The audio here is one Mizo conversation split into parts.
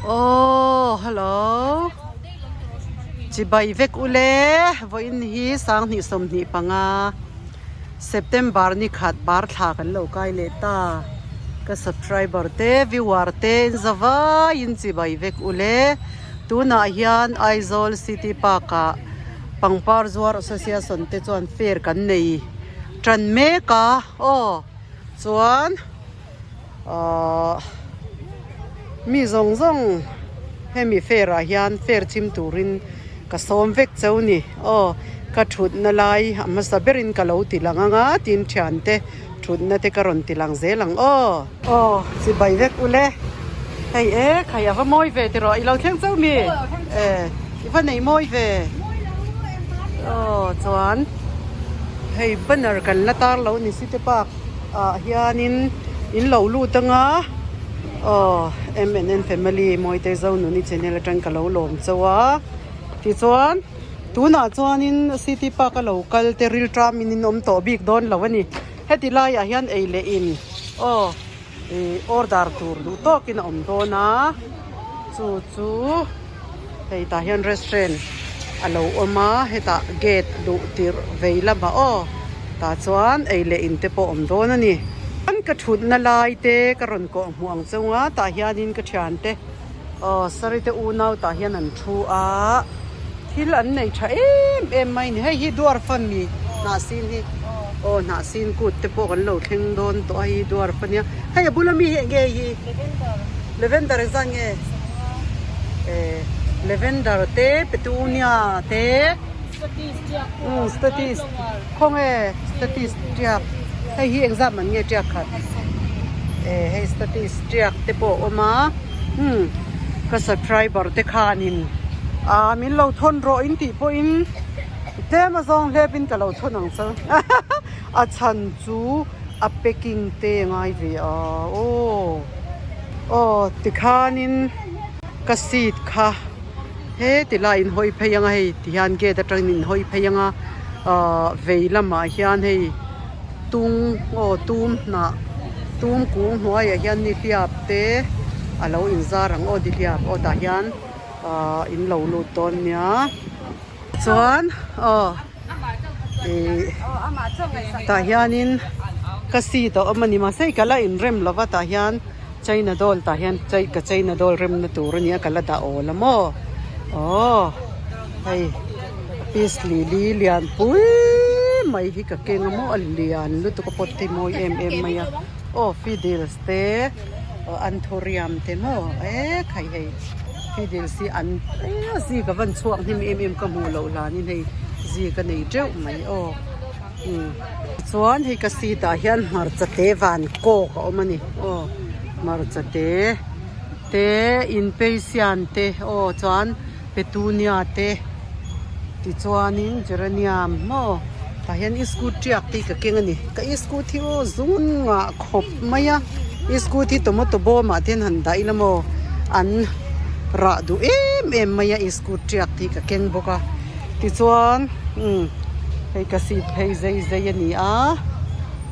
Aww hello chibai vek ule vawiin hi sanghnih 25 September ni khat bar thla kan lo kai leh ta ka subscriber te viewer te in za vaiin chibai vek ule tunah hian Aizawl city park ah pangpar zuar association te chuan fair kan nei tan mek a aw chuan. Ahh mi zawng zawng hemi fair ah hian fair chim turin ka sawm vek cheu ni aw ka thutna lai a hmasa berin ka lo ti lang anga tin thiante thutna te ka rawn ti lang zel ang aw. Aw chibai vek ule hei e khai a va mawi ve tiraw i lo thleng chauh mi e i va nei mawi ve aw chuan hei banner kan la tar lo ni city park. Ah hianin in lo lut anga aw M and N family Mawite Zonuni channel atang ka lo lawm chauh a tichuan tunah chuanin city park a lo kal te ril tram in in awm tawh bik dawn lo a ni heti laiah hian ei leh in aw ih order tur duh tawkin a awm dawn a chu chu hei tah hian restaurant a lo awm a hetah gate luh tirh vei lamah aw tah chuan ei leh in te pawh awm dawn a ni. An ka thutna lai te ka rawn kawh hmuh ang chung a tah hianin ka thiante aw sarite unau tah hian an thu a thil an nei tha em em mai a ni hei hi duar fan mi hnah sin hi aw hnah sin kut te pawh kan lo thleng dawn tawh a hei hi duar fan nia hei a bula mi hi eng nge hi lavender engzat nge eh lavender te petunia te umm statis khawnge statis tiak hei hi engzat man nge tiak khat eh hei statis tiak te pawh a awm a umm ka subscriber te khanin ah min lo thawn rawh in tih pawhin tlem a zawng hlep in ka lo thawn ang chu a chhan chu a packing te a ngai ve a aw aw tikhanin ka seat kha he ti lai in hawi phei anga hei ti hian gate atangin in hawi phei anga ahh vei lamah hian hei tung aw tum hnah tum kung hnuaiah hian nihliap te a lo inzar ang aw dihliap aw tah hian ahh in lo lut dawn nia chuan aw ih tah hianin ka seat a awm a ni mahse ka la inrem lo va tah hian china doll tah hian ka china doll remna tur a nia ka la dah awl a maw aw hei peace lily lian pui mai hi ka keng a maw a lian lutuk a pawt te mawi em em mai a aw fiddles te anthurium te maw e khai hei fiddles hi an zik a van chhuak hnem em em ka hmuh loh hlanin hei zik a nei teuh mai aw. Umm chuan hei ka seat ah hian hmarcha te van kawk a awm a ni aw hmarcha te te inpeisian te aw chuan petunia te tichuanin geranium maw tah hian iskut tiak te hi ka keng a ni ka iskut hi aw zung ngah khawp mai a iskut hi tomato bawm ah te hian han dah ila maw an rah duh em em mai a iskut tiak te hi ka keng bawk a tichuan umm. Hei ka seat phei zei zei a ni a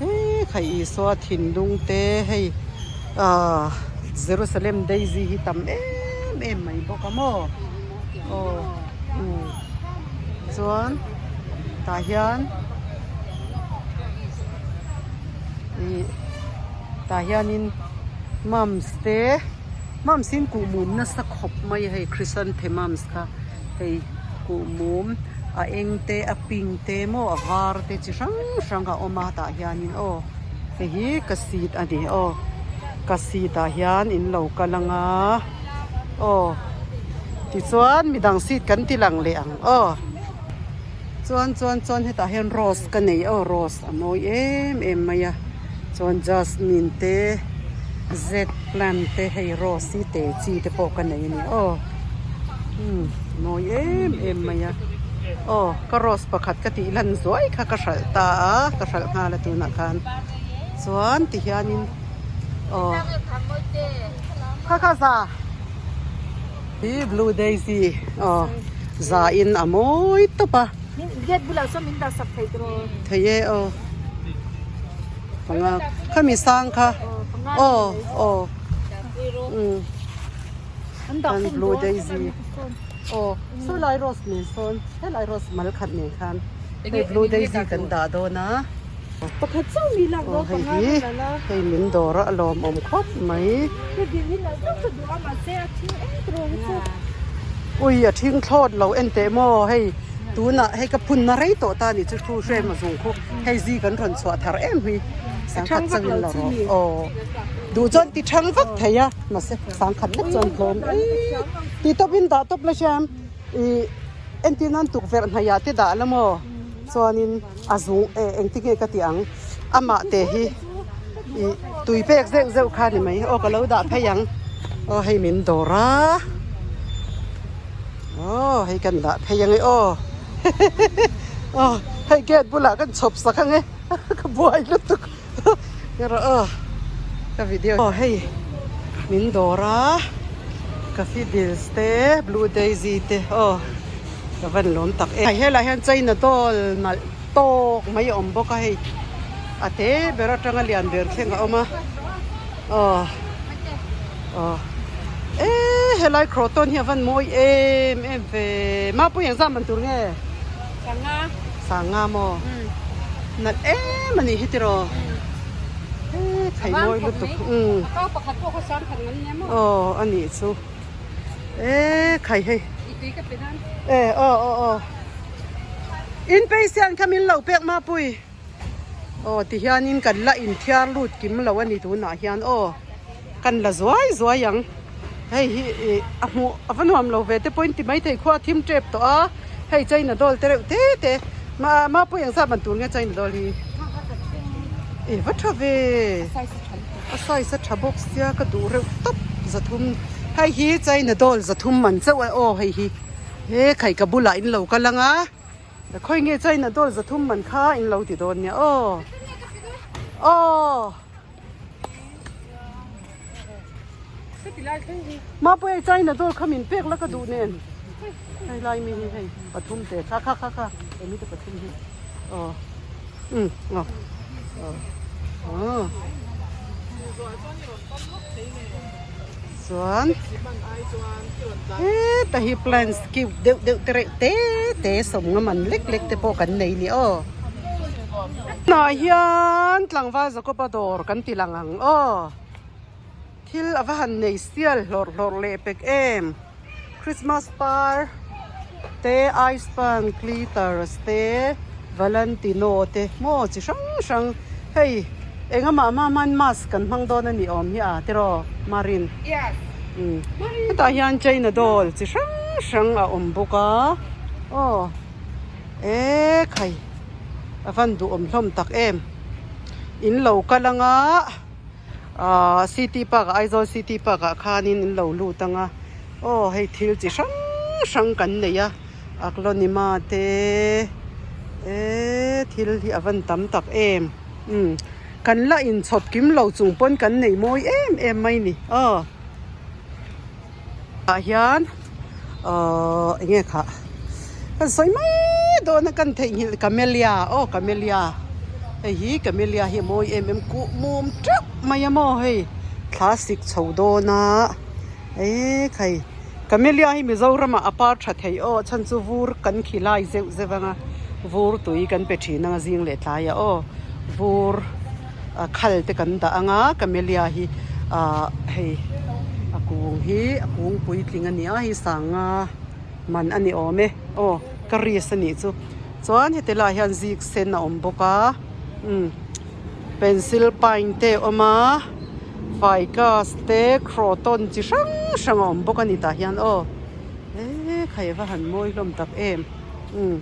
he khai Isua thinlung te hei ahh Jerusalem daisy hi tam em em mai bawk a maw aw umm chuan tah hian ih tah hianin mums te mums hi an kuhmum nasa khawp mai a hei chrysanthemums kha hei kuhmum. A eng te a pink te maw a var te chi hrang hrang a awm a tah hianin aw hei hi ka seat a ni aw ka seat ah hian in lo kal anga aw tichuan midang seat kan ti lang leh ang aw chuan chuan chuan hetah hian rose ka nei aw rose a mawi em em mai a chuan jasmine te z plant te hei rose hi te chi te pawh ka nei a ni aw umm mawi em em mai a aw ka rose pakhat ka tih lan zuai kha ka hralh ta a ka hralh nghal a tunah khan chuan ti hianin aw kha kha za hi blue daisy aw za in a mawi tawp a gate bulah sawn min dah sak thei tiraw thei e aw. Panga khami sang kha aw aw umm An blue daisy aw saw lai rose nen sawn helai rose mal khat nen khan hei blue daisy kan dah dawn a. Pakhat chauh mi lak dawn panga hi la la. Hei min dawr a lawmawm khawp mai. Hei dil hi nalh deuh ka duh a mahse a thing em tawh hi chu. Ui a thing thlawt lo en teh maw hei tunah hei ka phun na rei tawh ta ni chu thu hrem a zung khu hei zi kan rawn chhuah thar em hi sangkhat chauh in la rawh aw duh chuan ti thang vak thei a mahse sangkhat lek chuan tlawm ei ti tawp in dah tawp la hriam ih entir nan tukverh hnaih ah te dah la maw chuanin. A zung eh engtin nge ka tih ang amah te hi ih tui pek zeuh zeuh kha ni mai aw ka lo dah phei ang aw hei min dawr a aw hei kan dah phei ang e aw aw hei gate bulah kan chhawp sak ang e ka buai lutuk erawh aw ka video aw hei min dawr a cathedral te blue daisy te aw. Ka van lawm tak e. Helai hian China doll nalh tawk mai a awm bawk a hei a te ber atanga lian ber thleng a awm a aw aw e helai croton hi a van mawi em em ve mapui engzah man tur nge sanga sanga maw nalh em a nih hi tiraw e thei mawi lutuk umm aw a nih chu. E khai hei. E aw aw aw. In peisian kha min lo pek mapui. Aw ti hianin kan la inthiar lut kim lo a ni tunah hian aw. Kan la zuai zuai ang. Hei hi ih a hmuh a va nuam lo ve te pawhin ti maithei khua a thim tep tawh a. Hei China doll te reuh te te. Mapui engzat man tur nge China doll hi? E va tha ve. A size a tha bawk sia ka duh reuh tawp zathum hei hi China doll zathum man chauh a aw hei hi he khai ka bulah in lo kal ang a khawi nge China doll zathum man kha in lo ti dawn nia aw aw Mapui hei China doll kha min pek la ka duh nen hei lai mi hi hei pathum te kha kha kha kha emi te pathum hi aw um aw aw chuan heta hi plants cute deuh deuh te reuh te te sawmnga man lek lek te pawh kan nei a ni aw tunah hian tlangval Jacob-a dawr kan ti lang ang aw. Thil a va han nei sial hlawrh hlawrh leh pek em Christmas par te ice pan glitters te valentino te maw chi hrang hrang hei engah mah hman mask kan hmang dawn a ni awm hi a tiraw Marin hetah hian china doll chi hrang hrang a awm bawk a aw e khai a van duhawm hlawm tak em in lo kal anga. Ahh city park ah Aizawl city park ah khanin in lo lut ang a aw hei thil chi hrang hrang kan nei a aglonema te eee thil hi a van tam tak em umm kan la inchhawp kim lo chung pawn kan nei mawi em em mai ni aw ah hian ahh eng nge khah kan sawi mai dawn a kan theihnghilh camellia aw camellia hei hi camellia hi a mawi em em kuh mum teuh mai a maw hei thla sik chho dawn a eee khai camellia hi Mizoram ah a par tha thei aw chhan chu vur kan khi lai zeuh zeuh ang a vur tui kan pe thin ang a zing leh tlai ah aw vur. a khal te kan dah ang a camellia hi ahh hei a kung hi a kung puitling a ni a hei sanga man a ni awm e aw ka risk a nih chu chuan heti lai hian zik sen a awm bawk a umm pencil pine te a awm a ficus te croton chi hrang hrang a awm bawk a ni tah hian aw eee khai a va han mawi hlawm tak em umm.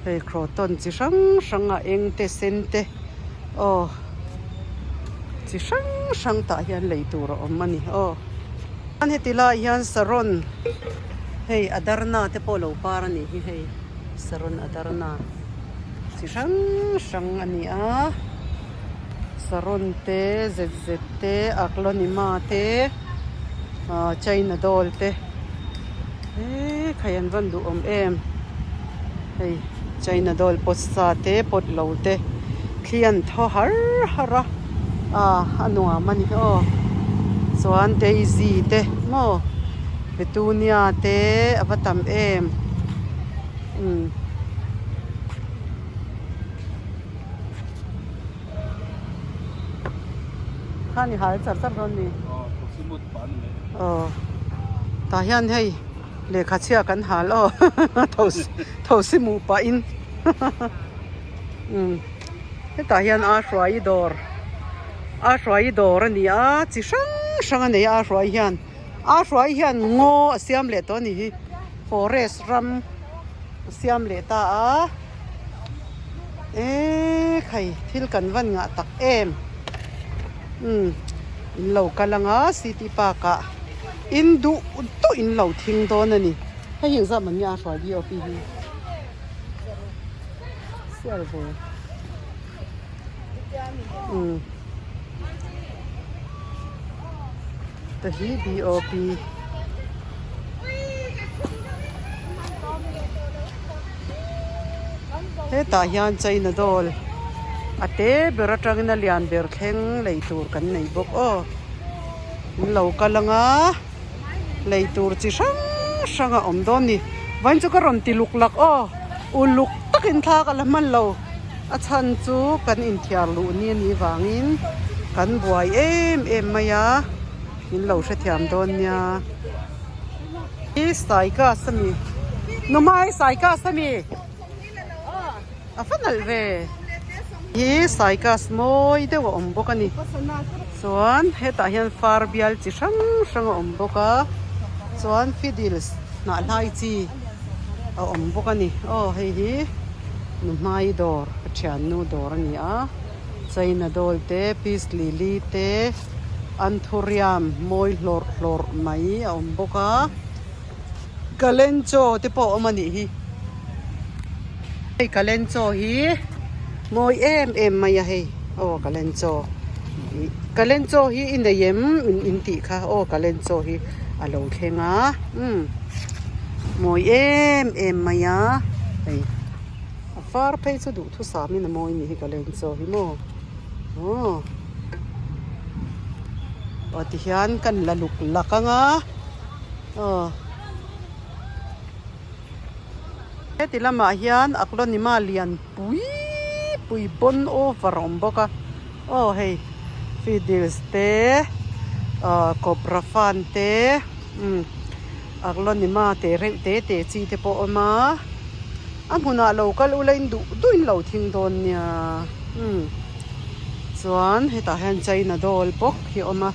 Hei croton chi hrang hrang a eng te sen te aw chi hrang hrang tah hian lei tur a awm a ni aw chuan heti lai hian saron hei a darna te pawh lo par a nih hi hei saron a darna chi hrang hrang a ni a saron te zet zet te aglonema te ah china doll te. Eee khai an van duh awm em hei china doll pawt sa te pawt lo te thli an thaw har har a ah a nuam a ni aw. Chuan daisy te maw petunia te a va tam em umm. Khan i hal char char dawn ni. Aw tah hian hei lehkha chhia kan hal aw thosi muh pahin umm hetah hian a hruai dawr a hruai dawr a ni a chi hrang hrang a nei a a hruai hian a hruai hian ngaw a siam leh tawh a ni hi forest ram a siam leh ta a. Eee khai thil kan van ngah tak em umm in lo kal anga city park ah in duh duh in lo thing dawn a ni hei hi engzah man nge a hruai dop hi sial ve umm te hi dop. Hetah hian china doll a te ber atangin a lian ber thleng lei tur kan nei bawk aw an lo kal ang a lei tur chi hrang hrang a awm dawn a ni vawiin chu ka rawn ti luk lak aw uluk takin thla ka la hman lo a chhan chu kan inthiar luh ni a nih vangin kan buai em em mai a min lo hrethiam dawn nia. Hi Saikas a mi Numai Saikas a mi a fa nalh ve hi Saikas mawi deuh a awm bawk a ni chuan hetah hian far bial chi hrang hrang a awm bawk a chuan fiddles hnah hlai chi a awm bawk a ni aw hei hi Numai dawr ka thiannu dawr a ni a China doll te peace lily te. Anthurium mawi hlawrh hlawrh mai a awm bawk a kalenchaw te pawh a awm a nih hi hei kalenchaw hi mawi em em mai a hei aw kalenchaw ih kalenchaw hi i nei em in tih kha aw kalenchaw hi a lo thleng a umm mawi em em mai a hei a var phei chu duhthusam in a mawi a nih hi kalenchaw hi maw aw. Aw tihian kan la luk lak ang a aw heti lamah hian aglonema lian pui pui bon over a awm bawk a aw hei fiddles te ah cobra fan te umm aglonema te reuh te te chi te pawh a awm a a hmunah lo kal ula in duh duh in lo thing dawn nia umm. Chuan hetah hian china doll bawk hi a awm a.